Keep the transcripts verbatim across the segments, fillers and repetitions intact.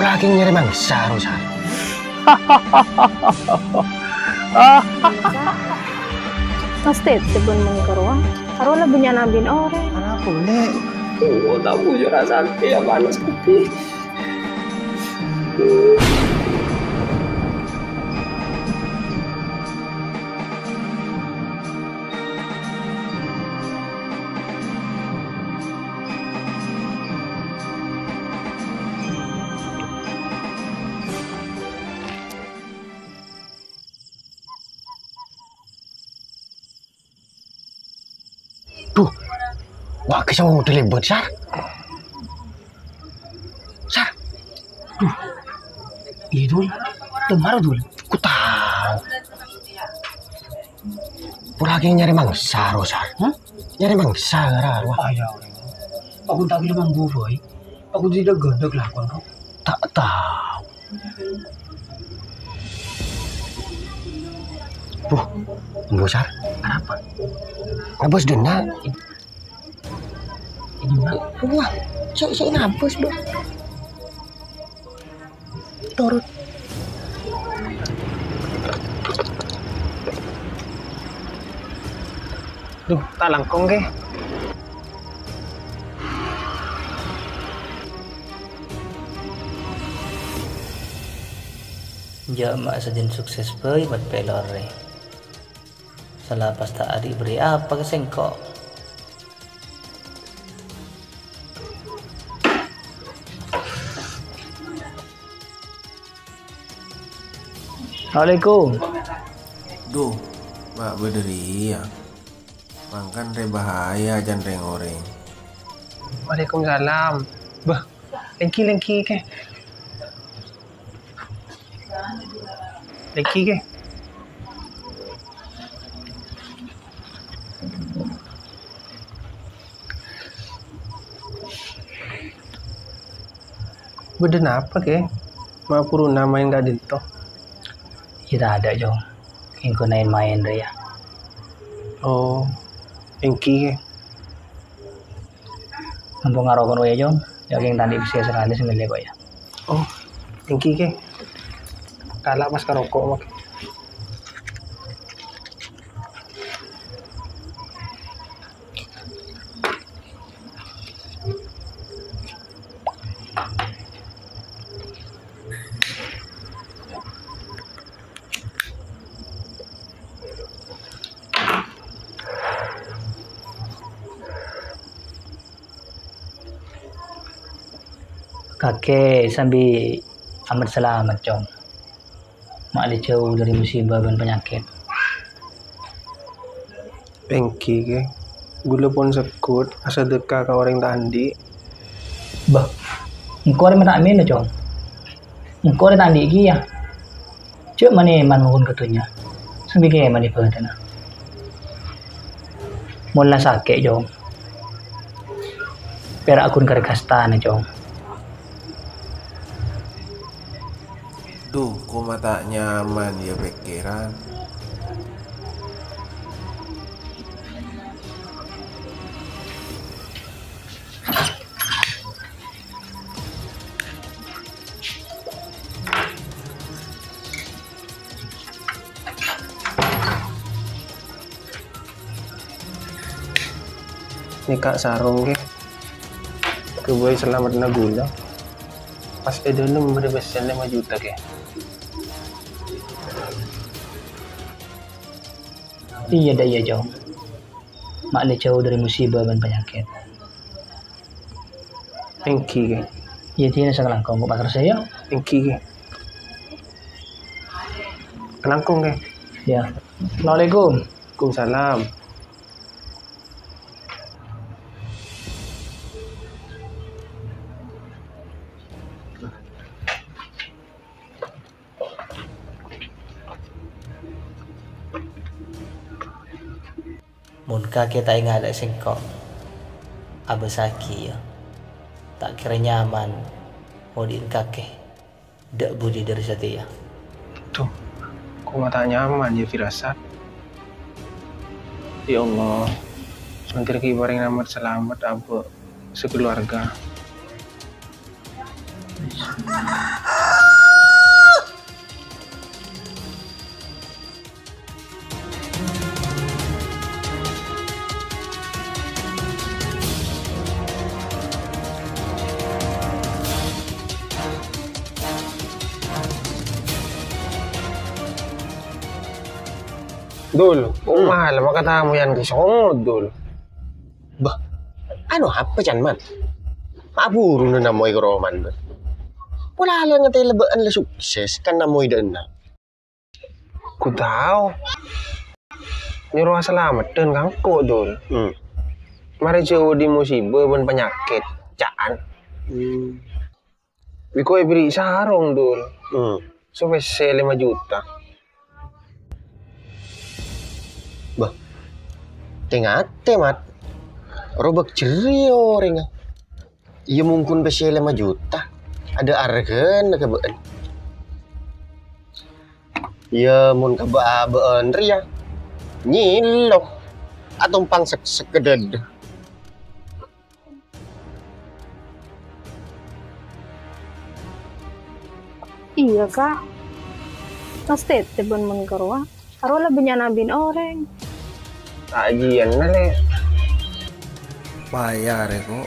Lagi nyarè mangsa, Rosa. Pastè tèbun mangkarowa. Karo la bânnya'na bin orèng. Arapa, Lè'? Oh, tabu jurasante ya panas kopi. Duh, wah, kesel model hebat, Sar. Sar. Duh. Itu, Dul. Temaro, Dul. Ku tahu. Pura lagi nyarè mangsa, Sar. Hah? Nyarè mangsa, Sar. Wah. Ayo, aku tak kira mampu, boy. Aku tidak gondok lah, kono. Tak tahu. Buh, Ambo Sar, arapa? Nabas dena. Wah, saya, saya nabas, Bang. Turut. Duh, ta' langkong, Kè. Jhâ' ma' sajân sukses bhâi mat pèlorè. Salapas ta' adi' bâri' apa ka sèngko'? Assalamualaikum. Duh, ma' bâdâ rèya. Mangkana rè bahaya jhân rèng-orèng. Waalaikumsalam. Bâh, lèngghi, lèngghi, Kè. Lèngghi, Kè. Bâdâ napa, Kè? Ma' buru maèn ka'dinto? Iyâ, tadâ', Cong. Èngko' maèn-maèn rèya. Oh, èngghi, Kè. Ampon ngaroko, yâ, Cong. Yâ, kèng ta' andi' pèssè sakalè sè mellè, kok, yâ. Oh, èngghi, Kè. Kala' pas ka roko', Kè. Kakè sambi amat salamet, Cong. Ma' lè jhâu dâri musibâ bân panyakèt. Èngghi, Kè. Ghulâ pon segghut asadhekka ka orèng ta' andi'. Bâh, èngko' rèya ma' ta' mèlo, Cong. Èngko' rèya ta' andi' kèya. Jhâ' man-èman ngongghu ka dhunnya. Sambi kèman ibâdâna. Mon la sakè', Cong. Pèra' ghun karè kastana, Cong. Duh, koma ta' nyaman, yâ, pèkkèran. Nèka sarong, Kè. Kabây salameddhâ ghulâ. Pas è dâlem bâdâ pèssè lèma juta, Kè. Iyâ, dâ' iyâ, Cong. Ma' lè jhâu dâri musibâ bân panyakèt. Èngghi, Kè. Iyâ, dinah sakalangkong kok paterrosè, yâ. Èngghi, Kè. Kalangkong, Kè. Yâ. Assalamualaikum. Waalaikumsalam. Mon kakè ta' ènga' dâ' sèngko', abâssaghi, yâ. Ta' kèra nyaman odi'in kakè dâ' budi dâri satèya. Duh, koma ta' nyaman, yâ, firasat. Ya Allah, sampèyan ghi' parèng nyaman salamet abâ' sakaluarga. Dul, hmm, malem katamoyan Kè Songo, Dul. Bâh, anu apa, Can, Man? Aburu namoy Kè Roman, Dul. Pola la ngatèla bâ'na la sukses, kan namoy dâ' enna'. Ku tao. Nyoro asalameddhân ka engko', Dul. Hmm. Marè jhâ' odi' musibâ bân panyakèt, ca'an. Hmm. Bi' engko' èberri' sarong, Dul. Hmm. Sapèssè lèma juta. Bâh, tè-ngatè, Mat. Robâk jârèya orèngnga. Iyâ, mon ghun pèssè lèma juta. Adâ' arghâna ka bâ'na. Iyâ, mon ka bâ-, bâ'na rèya, nyèlo. Atompang sek-, sekedhâd. Iyâ, Ka'. Ngastètè bân mon ka rowa. Arowa la bânnya'na abin orèng. Ta' jiyâna, Lè'. Paya arè, ko'.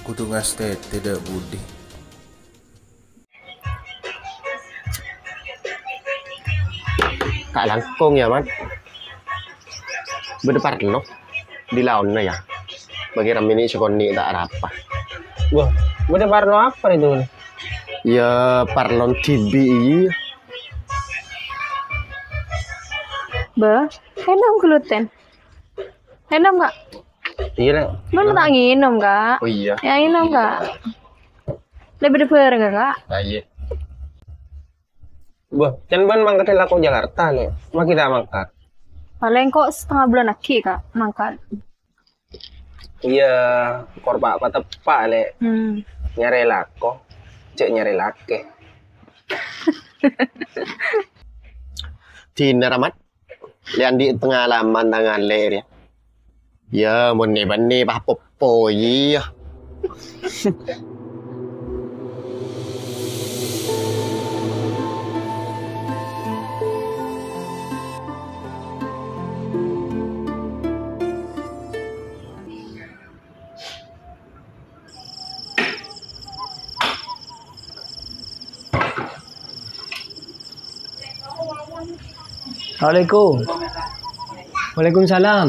Kodhu ngastètè dâ' budi. Ta' langkong, yâ, Mat. Bâdâ parlo di laonna, yâ. Bâgi ramèna sakonè' ta' arapa. Wah, bâdâ parlo apa itu? Yâ, parlo dhibi', iyâ. Bâh, ènom gluten. Ènom, Ka'. Iyâ, Lè'. Lu ta' ngènom, Ka'. Oh, iyâ. Yâ, ngènom, Ka'. Lebbi bâreng, Ka'. Ah, iyâ. Bâh, can bân mangkat lako Jakarta, Lè'. Ma' ghi' ta' mangkat. Palèng ko' satengnga bulân aghi', Ka', mangkat. Iyâ, kor pa'-, pateppa', Lè'. Hmm. Nyarè lako, cè' nyarè lakè. Dinna, Mat. Lè' andi' pengalaman tang alè' rèya. Yâ, mon nè-bânnè pas poppo, iyâ. Assalamualaikum. Waalaikumsalam.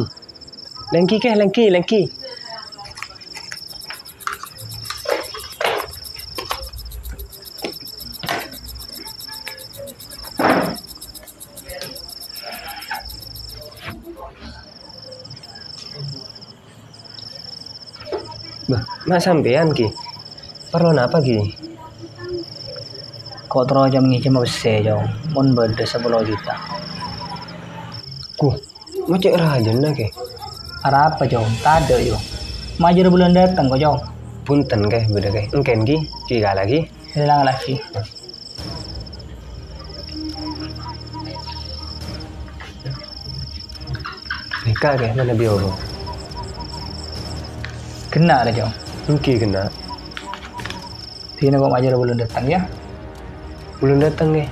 Lèngghi, Kè, lèngghi, lèngghi. Bâh, ma' sampèyan, Kè? Parlo napa, Kè? Ko' terro, Cong, ngènjhâm pèssè, Cong. Mon bâdâ sapolo juta. Guh, ma' cè' rajâna, Kè? Arapa, Cong? Tadâ', yo. Majâr bulân dâteng, ko', Cong. Bhunten, Kè, bâdâ, Kè. Èngkèn, Kè. Kè kala, Kè. Èlang lagi. Nèka, Kè, manabi obu? Kènè' rè, Cong. Èngghi kènè'. Dinah ko' majâr bulân dâteng, yâ. Bulân dâteng, Kè.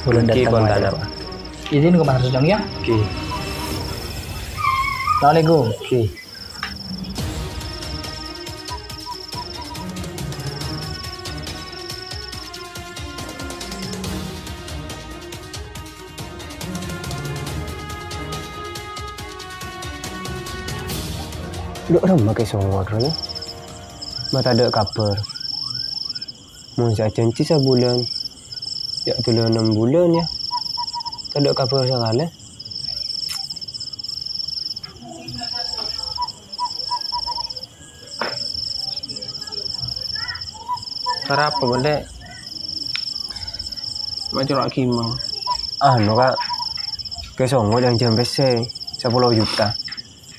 Bulân dâteng, Kè, majâr. Izin ko' maso', Cong, yâ. Èngghi. Assalamualaikum. Èngghi. Dâ' remma Kè Songo, Ron? Ma' tadâ' kabhâr. Mon sè ajhânjhi sabulân, yâ' dulâ nem bulân, yâ. Tadâ' kabhâr sakalè. Arapa, Bâlè'? Ma' cora' gimang. Anu, Ka'. Kè Songo jhânjhiyân pèssè sapolo juta.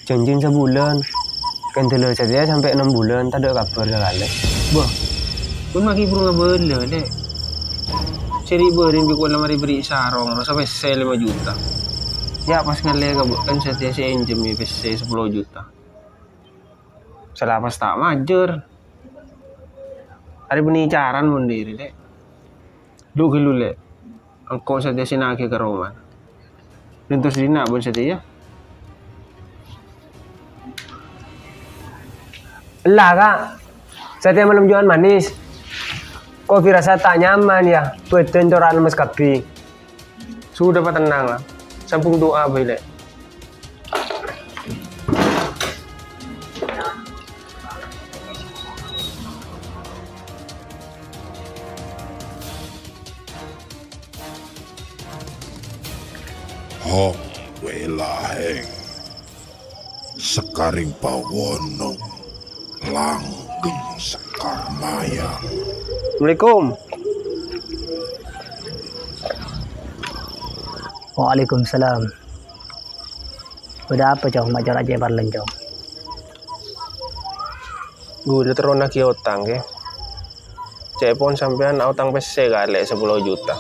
Jhânjhiyân sabulân. Kèndhâlâ satèya sampè' nem bulân, tadâ' kabhâr sakalè. Bâh, bun magi buru ngabâlâ, Lè'. Sè ri'-bâri' bi' kola marè bâri' sarong, rosa pèssè lèma juta. Yâ', pas ngallè ka bâ'na satèya sè ènjhâmè pèssè sapolo juta. Sala pas ta' majâr. Arè bânnè caran mon dhiri, Lè'. Dhu ghâllu, Lè'. Engko' satèya sè naghi ka roma. Lentos dinna' bân satèya. Ella, Ka'. Satèya malem juwân manis. Ko' firasat ta' nyaman, yâ. Bhâdhân cora' lemmes kabbhi. Sudah, Pa', tenang, la. Sambung du'a bhâi, Lè'. Hong, wèlahèng. Sekaring pawono, langgeng sekar mayang. Assalamualaikum. Waalaikumsalam. Bâdâ apa, Cong? Ma' cora' cè' parlèn, Cong. Ghulâ terro naghi otang, Kè. Ca'èpon sampèyan aotang pèssè ka Lè' sapolo juta.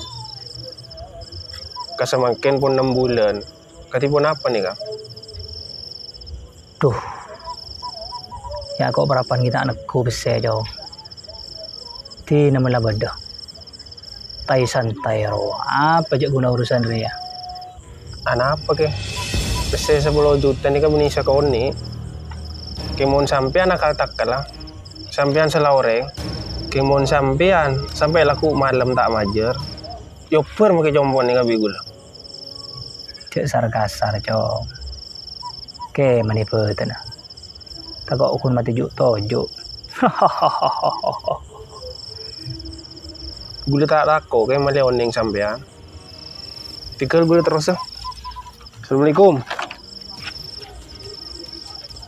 Ka samangkèn pon nem bulân. Kadhi ponapa nèka? Dhu, yâ, ko' parappa'na ghi' ta' neggu' pèssè, Cong. Dina mella bâdâ. Tai-santai rowa. Apa jhâ' ghuna urusan rèya? Anapa, Kè? Pèssè sapolo juta nèka bânnè sakonè'. Kèmon sampèyan akal-takalla. Sampèyan sala orèng. Kèmon sampèyan sampè' lagghu' malem ta' majâr. Yobâr makè compo'na kabbhi ghulâ. Jhâ' sar-kasar, Cong. Kè mani bâdâna. Tako' ghun matè ju'-toju'. Ghulâ ta' tako', Kè, malè onèng sampèyan. Tèghâl ghulâ terrosa. Assalamualaikum.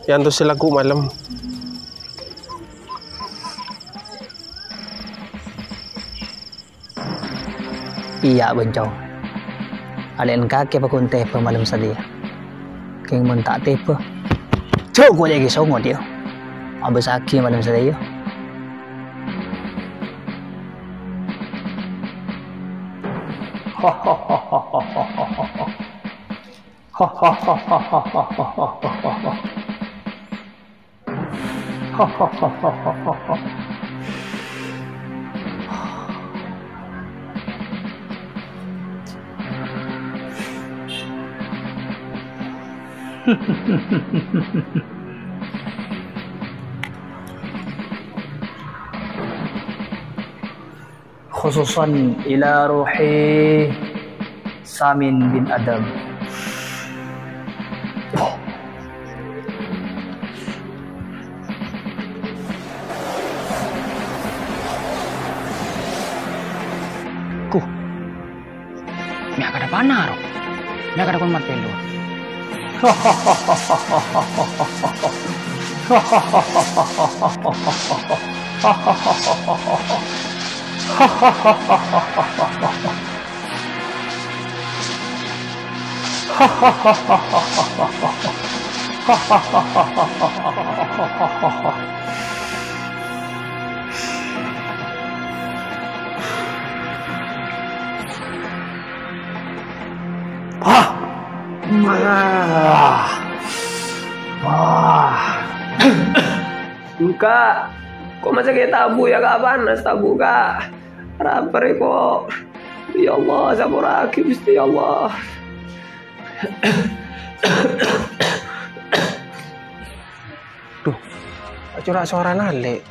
Yâ, antos sè lagghu' malem. Iyâ, bân Cong. Alè'en kakè pagghun tèbâ malem satèya. Kèng mon ta' tèbâ, jhâ' ghulâ ghi' songot, yâ. Abâsaghi malem satèya. Khususan ila ruhi Samin bin Adam. Kuh. Mè' akadâ' pana, ro. Mè' akadâ' kon mat pèlo. Wah. Wah. Engka'. Ko' masa' ghi' tabu, yâ, Ka', panas tabu, Ka'. Arapa rè, ko'? Ya Allah, saporaghi, Gusti Allah. Dhu, acora' sowarana Lè'.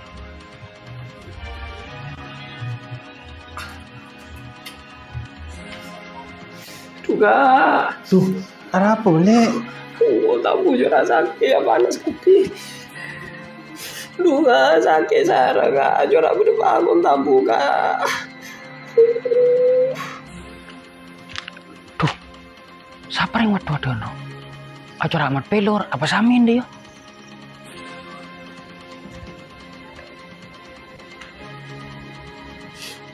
Dhu, Ka'. Dhu, arapa, Lè'? Oh, tabu jhâ' ra sakè', yâ, panas kabbhi. Dhu, Ka', sakè' sara, Ka'. Jhâ' ra bâdâ panggon tabu, Ka'. Dhu, sapa rèng wad-wadâna? Acora' mat pèlo, apa Samin, dâ, yâ?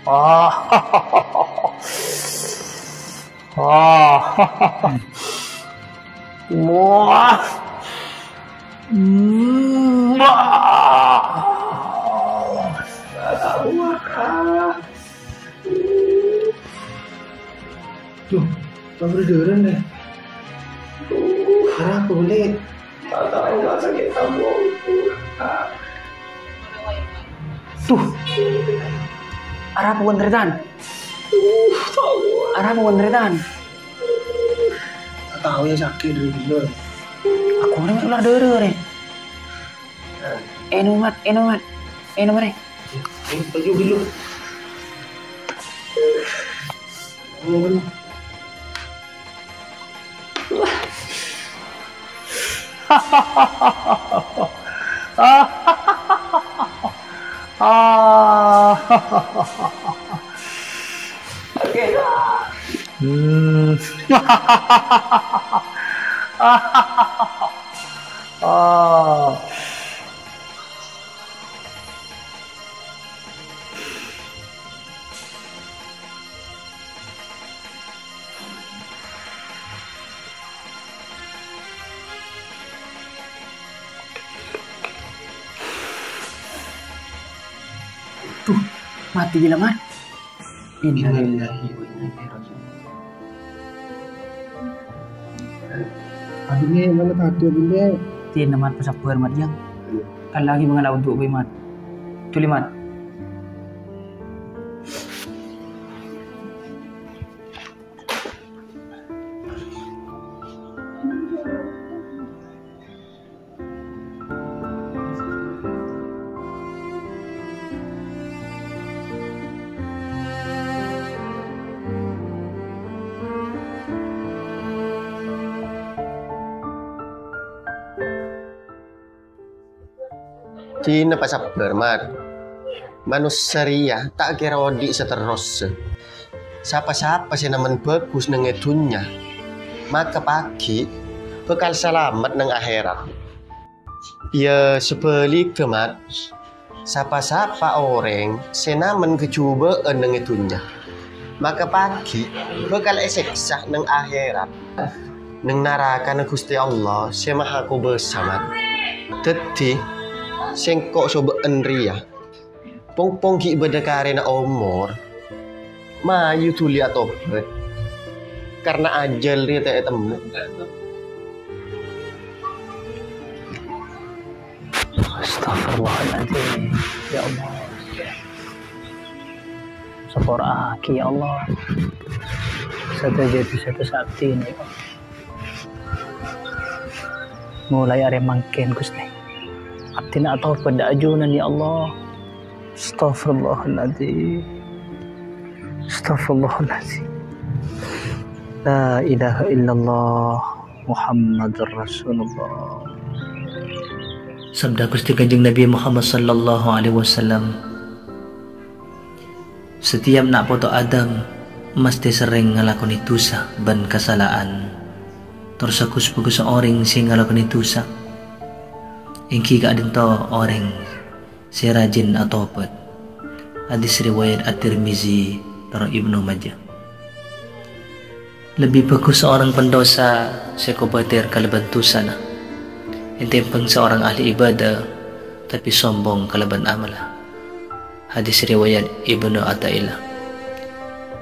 Ah. Ah. Wah. Hmm. Ah. Dhu, apa bâdâ dârâna, Lè'? Arapa, Lè'? Dhu, arapa bân tarètan? Arapa bân tarètan? Ta' tao, yâ, sakè' dâri ghellâ'. Aku rè mè' ular dârâ, rè. Ènom, Mat, ènom, Mat. Ènom, rè. Ayo, ayo, ayo. Ayo, ayo. Ah. Hmm. Ah. Duh, matè jâ la, Mat. Innalillahi wa inna ilaihi raji'un. Adinè, mala tadâ', Bhunte? Dina, Mat, pasabbhâr, Mat, yâ. Kan lagi mangala wudu' bi', Mat. Dhuli, Mat. Dina pasabbhâr, Mat. Manossa rèya ta' kèra odi' saterrossa. Pa-sapa sè namen bhâghus neng è dhunnya, maka pagghi' bhâkal salamet neng aherat. Iyâ, sabhâligghâ, Mat, pa-sapa orèng sè namen kajhubâ'ân neng è dhunnya, maka pagghi' bhâkal èsèksa neng aherat, neng narakana Ghustè Allah Sè Maha Kobâsa, Mat. Dhâddhi, sèngko' sobâ'ân rèya, pong-pong ghi' bâdâ karèna omor, mayu dhuli atobhât, karna ajhâl rèya ta' ètemmo. Astagfirullahaladzim. Ya Allah. Sapora'aghi, ya Allah. Sadhâjâ bisa tersaktè, ya Allah. Molaè arè mangkèn, Ghustè. Abdhina atobhât dâ' ajunan, ya Allah. Astagfirullahaladzim. Astagfirullahaladzim. La ilaha illallah Muhammadur Rasulullah. Sabda Ghustè Kanjeng Nabi Muhammad sallallahu alaihi wasallam, "Satèyap na' poto Adam mastè serrèng ngalakonè dhusa bân kasala'an. Tor sa-ghus-bhâghussa orèng sè ngalakonè dhusa, èngghi ka'dinto orèng sè rajin atobhât." Hadis riwayat At-Tirmizi tor Ibnu Majah. Lebbi bhâghus orèng pendosa sè kobâtèr kalabân dhusana, ètèmbhâng seorang ahli ibadah, tapè sombong kalabân amalla. Hadis riwayat Ibnu Athaillah.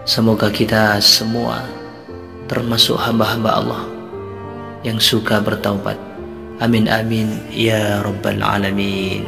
Semoga kita semua termasuk hamba-hamba Allah yang suka bertaubat. Amin, amin, ya rabbal alamin.